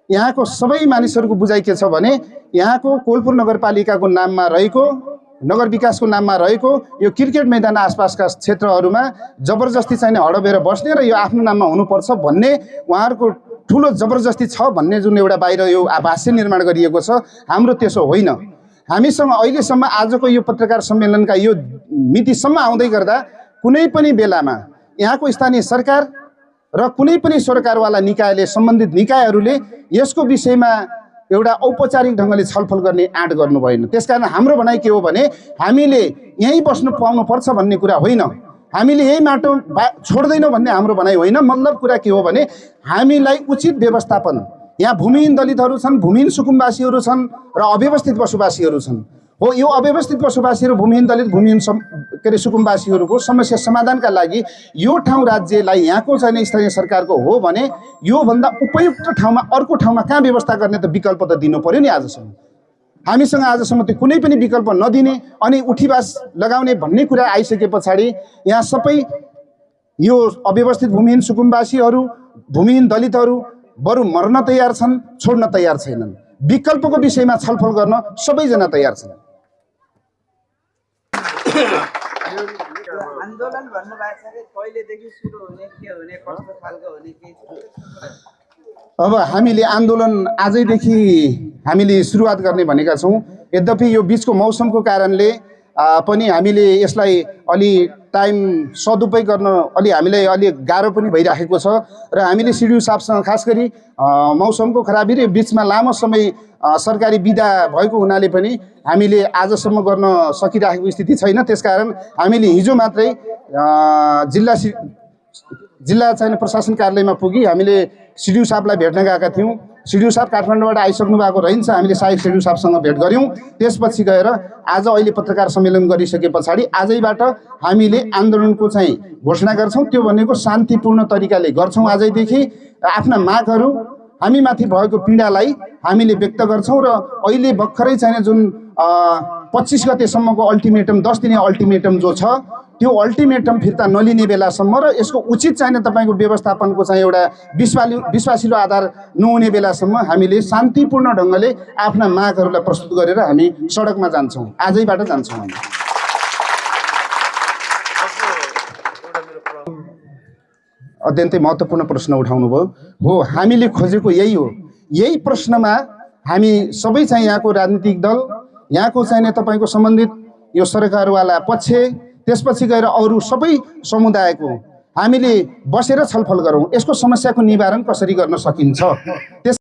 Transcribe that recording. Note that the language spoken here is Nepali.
यहाँको सबै मानिसहरूको बुझाइ के छ भने यहाँको कोलपुर नगरपालिकाको नाममा रहेको नगर विकासको नाममा रहेको यो क्रिकेट मैदान आसपासका क्षेत्रहरूमा जबरजस्ती चाहिँ हडबेर बस्ने र यो आफ्नो नाममा हुनुपर्छ भन्ने उहाँहरूको ठुलो जबरजस्ती छ भन्ने जुन एउटा बाहिर यो भाष्य निर्माण गरिएको छ। हाम्रो त्यसो होइन। हामीसँग अहिलेसम्म आजको यो पत्रकार सम्मेलनका यो मितिसम्म आउँदै गर्दा कुनै पनि बेलामा यहाँको स्थानीय सरकार र कुनै पनि सरकारवाला निकायले सम्बन्धित निकायहरूले यसको विषयमा एउटा औपचारिक ढङ्गले छलफल गर्ने आँट गर्नु भएन। त्यसकारण हाम्रो भनाइ के हो भने हामीले यहीँ बस्नु पाउनुपर्छ भन्ने कुरा होइन, हामीले यही माटो छोड्दैनौँ भन्ने हाम्रो भनाइ होइन। मतलब कुरा के हो भने हामीलाई उचित व्यवस्थापन, यहाँ भूमिहीन दलितहरू छन्, भूमिहीन सुकुम्बासीहरू छन् र अव्यवस्थित बसोबासीहरू छन्। हो यो अव्यवस्थित बसोबासीहरू, भूमिहीन दलित, भूमिहीन सुकुम्बासीहरूको समस्या समाधानका लागि यो ठाउँ राज्यलाई यहाँको चाहिँ स्थानीय सरकारको हो भने योभन्दा उपयुक्त ठाउँमा अर्को ठाउँमा कहाँ व्यवस्था गर्ने त विकल्प त दिनु पर्यो नि। आजसम्म हामीसँग आजसम्म त्यो कुनै पनि विकल्प नदिने अनि उठीवास लगाउने भन्ने कुरा आइसके पछाडि यहाँ सबै यो अव्यवस्थित भूमिहीन सुकुम्बासीहरू, भूमिहीन दलितहरू बरु मर्न तयार छन्, छोड्न तयार छैनन्। विकल्पको विषयमा छलफल गर्न सबैजना तयार छन्। आन्दोलन भन्नुभएको छ कहिलेदेखि सुरु हुने, के हुने, कस्तो खालको हुने, के छ? अब हामीले आन्दोलन आजैदेखि हामीले सुरुवात गर्ने भनेका छौँ। यद्यपि यो बिचको मौसमको कारणले पनि हामीले यसलाई अलि टाइम सदुपयोग गर्न हामीलाई अलि गाह्रो पनि भइराखेको छ र हामीले सिडिओ साहबसँग खास गरी मौसमको खराबी र बिचमा लामो समय सरकारी बिदा भएको हुनाले पनि हामीले आजसम्म गर्न सकिराखेको स्थिति छैन। त्यसकारण हामीले हिजो मात्रै जिल्ला चाहिँ प्रशासन कार्यालयमा पुगी हामीले सिडिओ साहबलाई भेट्न गएका थियौँ। सिडिओ साहब काठमाडौँबाट आइसक्नु भएको रहन्छ। हामीले सहायक सिडिओ साहबसँग भेट गऱ्यौँ। त्यसपछि गएर आज अहिले पत्रकार सम्मेलन गरिसके पछाडि आजैबाट हामीले आन्दोलनको चाहिँ घोषणा गर्छौँ। त्यो भनेको शान्तिपूर्ण तरिकाले गर्छौँ। आजैदेखि आफ्ना मागहरू, हामीमाथि भएको पीडालाई हामीले व्यक्त गर्छौँ र अहिले भर्खरै चाहिँ जुन 25 गतेसम्मको अल्टिमेटम, 10 दिने अल्टिमेटम जो छ त्यो अल्टिमेटम फिर्ता नलिने बेलासम्म र यसको उचित चाहिँ तपाईँको व्यवस्थापनको चाहिँ एउटा विश्वासिलो आधार नहुने बेलासम्म हामीले शान्तिपूर्ण ढङ्गले आफ्ना मागहरूलाई प्रस्तुत गरेर हामी सडकमा जान्छौँ। आजैबाट जान्छौँ हामी। अत्यन्तै महत्त्वपूर्ण प्रश्न उठाउनु भयो। हो, हामीले खोजेको यही हो। यही प्रश्नमा हामी सबै चाहिँ यहाँको राजनीतिक दल, यहाँको चाहिँ तपाईँको सम्बन्धित यो सरकारवाला पक्ष, त्यसपछि गएर अरू सबै समुदायको हामीले बसेर छलफल गरौँ यसको समस्याको निवारण कसरी गर्न सकिन्छ।